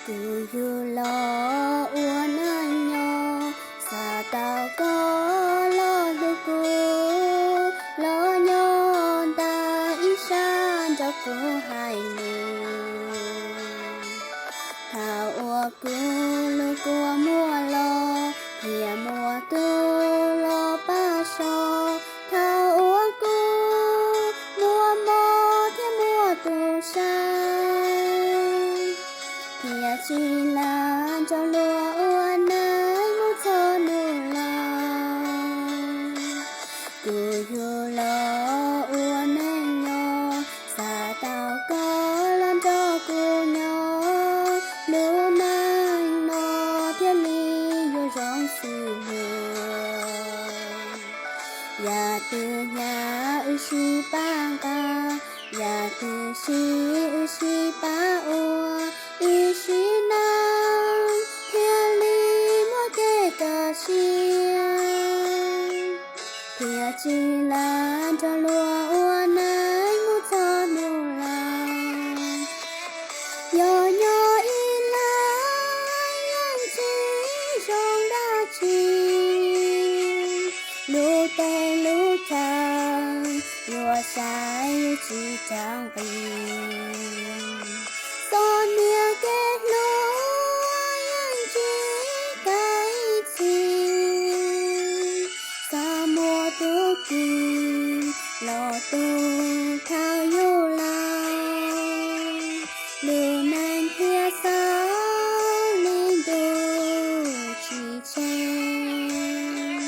Kuv yug los ua neej nyob, xav tau koj los hlub kuv, los nyob ntawm ib sab nrog kuv hais lus. Thaum uas kuv lub kua muag los, thiaj muaj tus los pab so. Thaum uas kuv muaj mob thiab muaj tus saib, thiaj tsis lam nrog luag ua neej mus txog hnub laus. Kuv yug los ua neej nyob, xav tau koj los nrog kuv nyob, lub neej no thiaj li yuav zoo xws luag. Yam twg hnyav wb sib pab nqa, yam twg siv wb sib pab ua, ib sim neej thiaj li muaj kev kaj siab, thiaj tsis lam nrog luag ua neej mus txog hnub laus. Yog nyob ib leeg yeej tsis zoo dab tsi, lub teb lub chaw yuav saib tsis raws nqi. Txom nyem kev hlub yeej tsis kaj ib txhis, xav muaj tub ki los tu thawj yug laus, lub neej thiaj xaus li ntuj tsis tseg.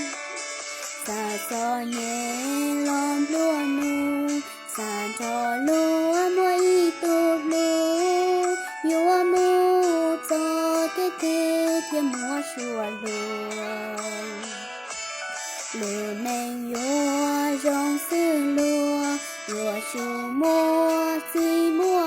Xav txom nyem los nplua nuj, xav nrog luag muaj ib tug hlub, yuav mus txog kev twg thiaj muab suav luag. Lub neej yuav zoo xws luag, yuav tsum muaj txij muaj